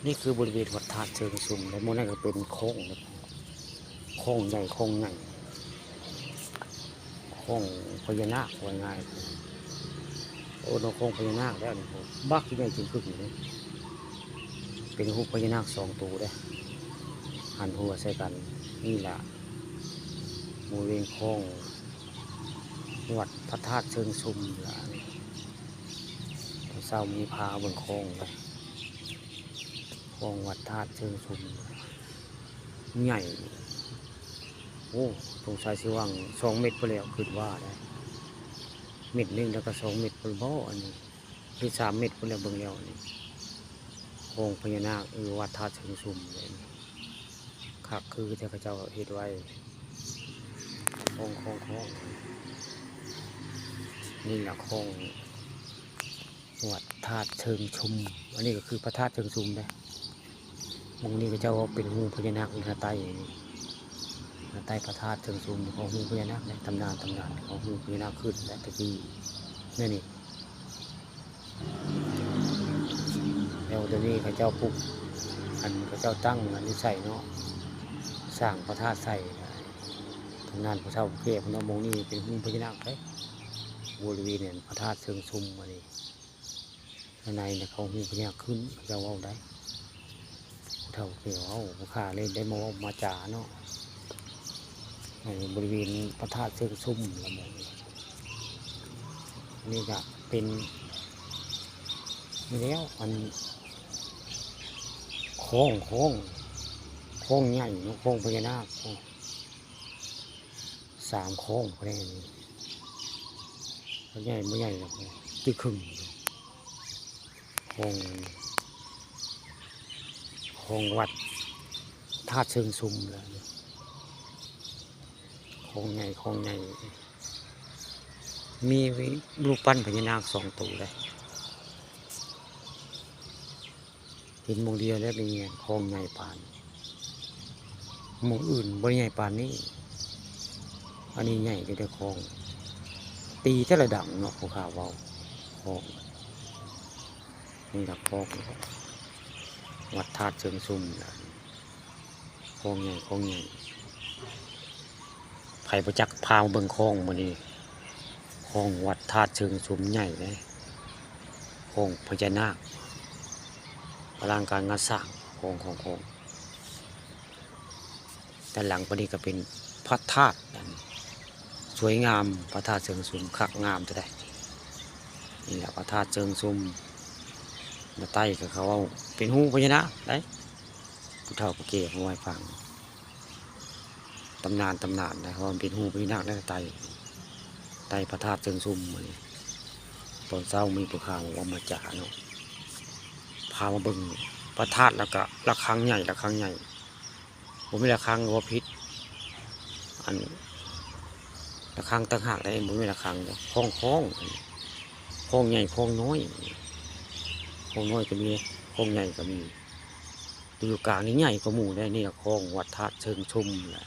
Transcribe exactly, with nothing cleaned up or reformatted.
นี่คือบริเวณวัดธาตุเชิงชุม และหมู่นั้นก็เป็นโค้งนะ โค้งใหญ่ โค้งใหญ่ โค้งพญานาค ว่าง่าย โอ้ โนโค้งพญานาคแล้วนี่ บักใหญ่จริงๆ นี่ เป็นรูปพญานาคสองตัวเด้อ หันหัวใส่กัน นี่ล่ะ บริเวณโค้งวัดพระธาตุเชิงชุมล่ะ เช้ามีพาเบิ่งโค้งเลย โค้งวัดธาตุเชิงชุม ใหญ่ โอ้ สงสัยสิหว่างสองเมตรไปแล้ว คิดว่าได้ เมตรหนึ่งแล้วก็สองเมตรไปบ่ อันนี้ หรือสามเมตรไปแล้ว เบิ่งแล้วนี่ โค้งพญานาค เออ วัดธาตุเชิงชุมเลย คักคือที่เขาเจ้าเฮ็ดไว้ โค้ง โค้ง โค้ง นี่ล่ะโค้งวัดธาตุเชิงชุม อันนี้ก็คือพระธาตุเชิงชุมเด้ หม่องนี้เขาเจ้าว่าเป็นรูพญานาคอยู่ทางใต้นี่ ทางใต้พระธาตุเชิงชุม เขารูพญานาคเด้ ตำนาน ตำนาน เขารูพญานาคขึ้นและตะกี้ นั่นนี่ แล้วเดี๋ยวนี้เขาเจ้าปลูก อันเขาเจ้าตั้งอันนี้ใส่เนาะ สร้างพระธาตุใส่ ตำนานผู้เฒ่าผู้แก่เพิ่นว่าหม่องนี้เป็นรูพญานาคเด้ บริเวณนั้นพระธาตุเชิงชุมอันนี้ ข้างในเนี่ยเขารูพญานาคขึ้น เขาเจ้าเว้าได้ ผู้เฒ่าผู้แก่เว้า ผู้ข้าเลยได้มาเว้ามาจาเนาะ เออ บริเวณพระธาตุเชิงชุมละหม่องนี้ นี่ก็เป็น นี่แล้ว อัน โค้ง โค้ง โค้งใหญ่เนาะ โค้งพญานาค โอ้ สามโค้งพอได้นี่ บ่ใหญ่ บ่ใหญ่ดอก ตึกครึ่ง โค้ง โค้งวัดธาตุเชิงชุมแล้ว โค้งใหญ่ โค้งใหญ่ มีรูปปั้นพญานาคสองตัวเลย เห็นหม่องเดียวแล้วเป็นไง โค้งใหญ่ปาน หม่องอื่นบ่ได้ใหญ่ปานนี้ อันนี้ใหญ่อยู่เด้อโค้ง ตีแต่ละดังเนาะ ผู้ข้าเว้า โค้ง นี่ล่ะโค้ง วัดธาตุเชิงชุมนะ โค้งใหญ่ โค้งใหญ่ ไผบ่จักพามาเบิ่งโค้งมื้อนี้ โค้งวัดธาตุเชิงชุมใหญ่เด้ โค้งพญานาค อลังการงานสร้าง โค้ง โค้ง โค้ง ด้านหลังพอดีก็เป็นพระธาตุอันสวยงาม พระธาตุเชิงชุมคักงามเท่าใด นี่แหละพระธาตุเชิงชุม มาใต้ก็เขาเอาเป็นรูพญานาคได้ ผู้เฒ่าผู้แก่เขาไว้ฟัง ตำนาน ตำนานนะ ว่ามันเป็นรูพญานาคได้ใต้ ใต้พระธาตุเชิงชุมมื้อนี้ ตอนเช้ามีผู้ข่าวว่ามาจากเนาะ พามาเบิ่งพระธาตุแล้วก็ระฆังใหญ่ ระฆังใหญ่ บ่มีระฆังก็ว่าผิด อัน ระฆังต่างหากได้ บ่มีระฆังเด้ โค้ง โค้ง โค้งใหญ่ โค้งน้อย โค้งน้อยก็มี โค้งใหญ่ก็มี ตัวอยู่กลางนี่ใหญ่กว่าหมู่ได้ นี่ละโค้งวัดธาตุเชิงชุมแหละ